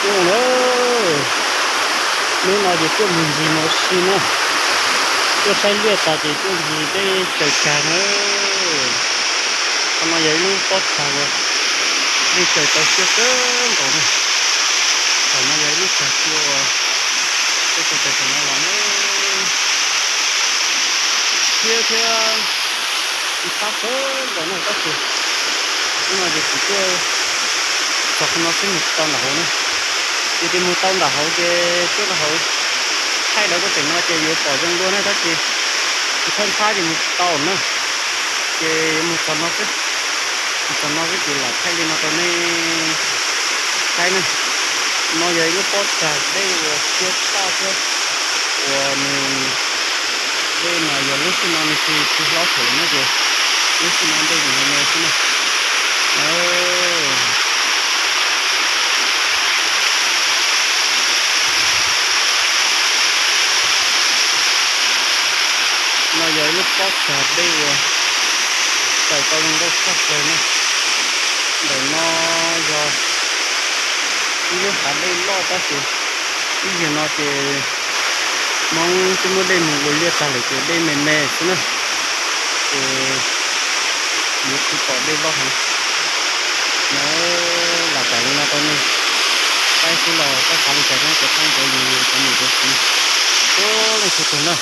Coob na, hnub no ces tuaj mus ncig no ua si na, tuaj saib liaj tas ces tuaj ncig dej tsaws tsag na. Qhov no yog ib lub pob tsag uas dej tsaws tau siab kawg nkaus na. Tam no yog ib lub tsag cua uas dej tsaws tsaws tam no los na, siab thiab ib qab kawg nkaus na tab sis hnub no ces kuv tuaj txog qhov no xwb mus tsis tau nram hauv na. Ces mus tau nram hauv ces tuaj rau hauv thaij lawv koj pem no ces yuav pom zoo dua na tab sis kuv thawj nqhab ces mus tsis tau na. Ces yuav mus txog no xwb, mus txog no xwb ces lam thaij li no rau nej saib na. No yog ib lub pob tsag dej uas siab tshaj thiab uas nws dej mas yog lub sij no nws tsis tsis hlob tsawv na ces lub sij no dej nws me me xwb na. No yog ib lub pob tsag dej uas tsaws tau zoo nkauj tshaj plaws na. Ntawm no yog ib lub hav dej loj tab sis ib zaug no ces Hmoob twb muab dej mus ua liaj tag lawm ces dej me me xwb na. Ces yuav tsis pom dej loj heev. Lam thaij li no rau nej saib xwb los koj xav li cas thiab cov phooj cov ywg cov niam cov txiv txhua leej txhua tus na.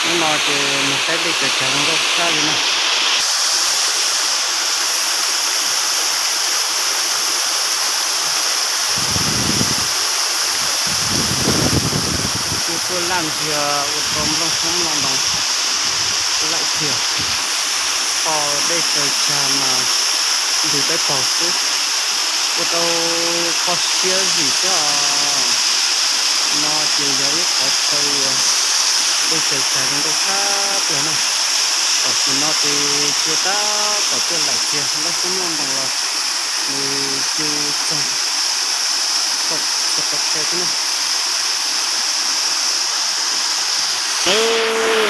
Hnub no ces mus saib dej tsaws tsag zoo nkauj tshaj li na. Tuaj tuaj laj ntsiag ua rau nplooj xyoob nplooj ntoos laim txiag. Qhov dej tsaws tsag mas ntws dawb paug xwb, ua rau kho siab zim thiab os. No ces yog ib qhov chaw uas dej tsaws tsag zoo nkauj tshaj plaws na. Tam sim no ces cua tab tom tuaj laim txiag, nplooj xyoob nplooj ntoos los nws cw txoog txog qhov chaw xwb na.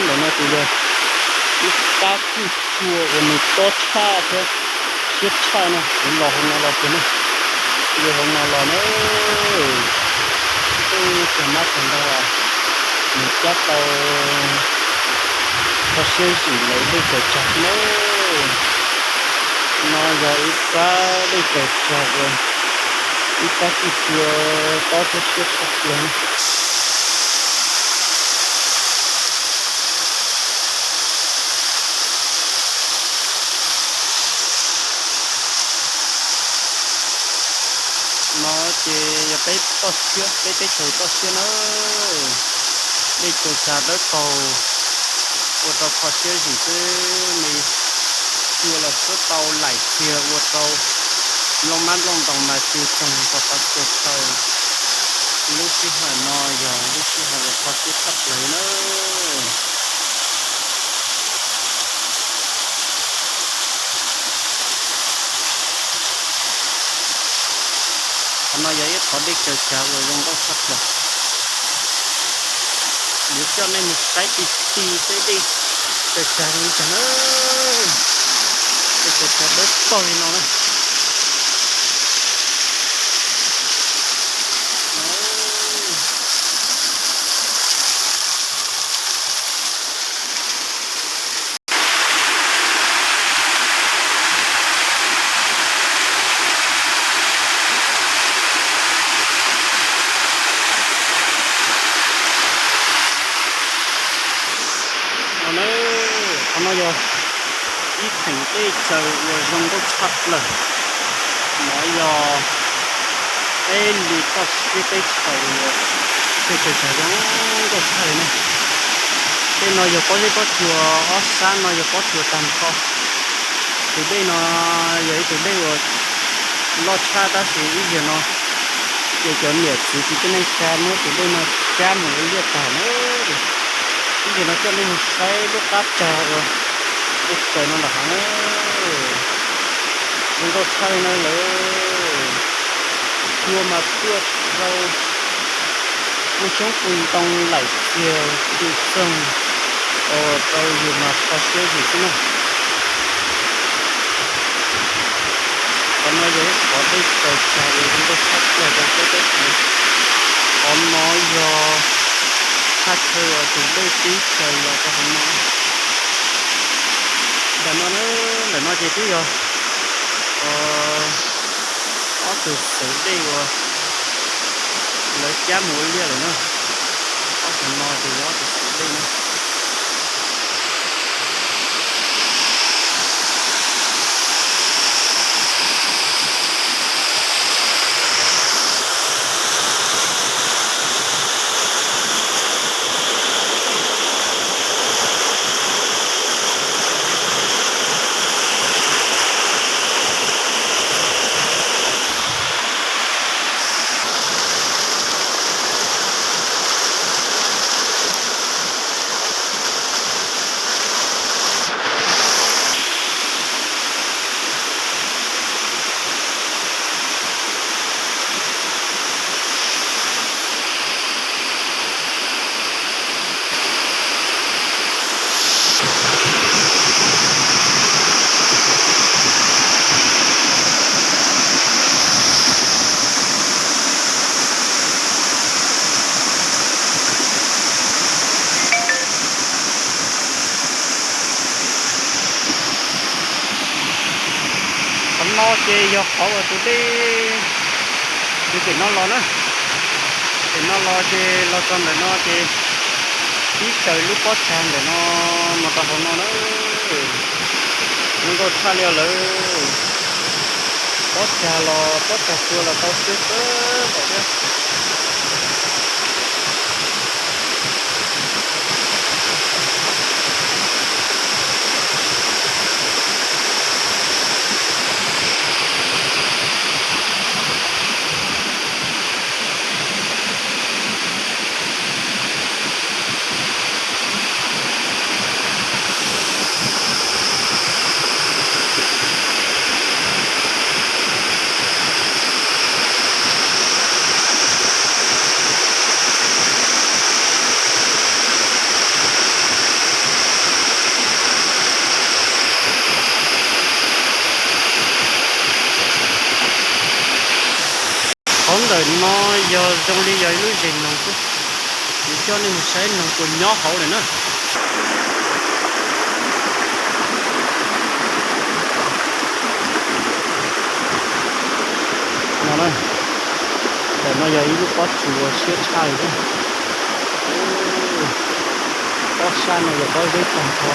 Ntawm no ces yog ib qab kwj cua uas nws tob tshaj thiab siab tshaj na, kuv los hauv no los kiag na, yog hauv no los na, tej cag mab cag ntaug nws cab tau kho siab zim lawv dej tsaws tsag xwb na. No yog ib qab dej tsaws tsag uas ib qab kwj cua tob thiab siab tshaj plaws na. No ces yog peb toj siab, peb teb chaws toj siab na. Dej tsaws tsag dawb paug ua rau kho siab zim xwb, nws cua los twb tau laim txiag ua rau nplooj mab nplooj ntoos mas cw txoog rau qhov chaw chaw. Lub sij hawm no yog lub sij hawm uas kho siab tshaj plaws na. Qhov no yog ib qhov dej tsaws tsag uas zoo nkauj tshaj plaws. Yuav coj nej mus saib ti ti peb dej tsaws tsag zoo li cas na. Dej tsaws tsag dawb paug li no na. Qhov no yog ib theem dej tsaws uas zoo nkauj tshaj plaws. No yog peb li toj siab teb chaws uas dej tsaws tsag zoo nkauj tshaj li na. Dej no yog pob zeb pob tsuas, ob sab no yog pob tsuas tag nrho. Tus dej no yog ib tug dej uas loj tshaj tab sis ib zaug no ces cov niam txiv kwv tij neej tsa muab tus dej no cab mus ua liaj tag na. Ib zaug no coj nej mus saib lub qab tsag uas dej tsaws no nram hav na. Zoo nkauj tshaj li na lawm. Cua mas tuaj rau kuj xyoob kuj ntoo laim txiag cw txoog, ua rau yus mas kho siab zim xwb na. Qhov no yog ib qhov dej tsaws tsag uas zoo nkauj tshaj plaws rau peb teb Qhov no yog thaj chaw uas tus dej tib chaws los rau hauv no. Ntawm no, ntawm no ces twb yog ob tug xuv dej uas lawv cab mus ua liaj lawm na. Ob tug no ces yog ob tug xuv dej na. Qhov no ces yog qhov uas tus dej tus pem no los na. Pem no los ces los txog ntawm no ces tib chaws lub pob tsag ntawm no mus rau hauv no na. Zoo nkauj tshaj li os lawm. Pob tsag los pob tsag tsua los tau siab kawg nkaus thiab. Qhov ntawm no yog zoo li yog ib lub zes noog xwb. Kuv coj nej mus saib noog puas nyob hauv lawm na. No, ntawm no yog ib lub pob tsuas siab tshaj li thiab. Pob sab no yog pob zeb tag nrho.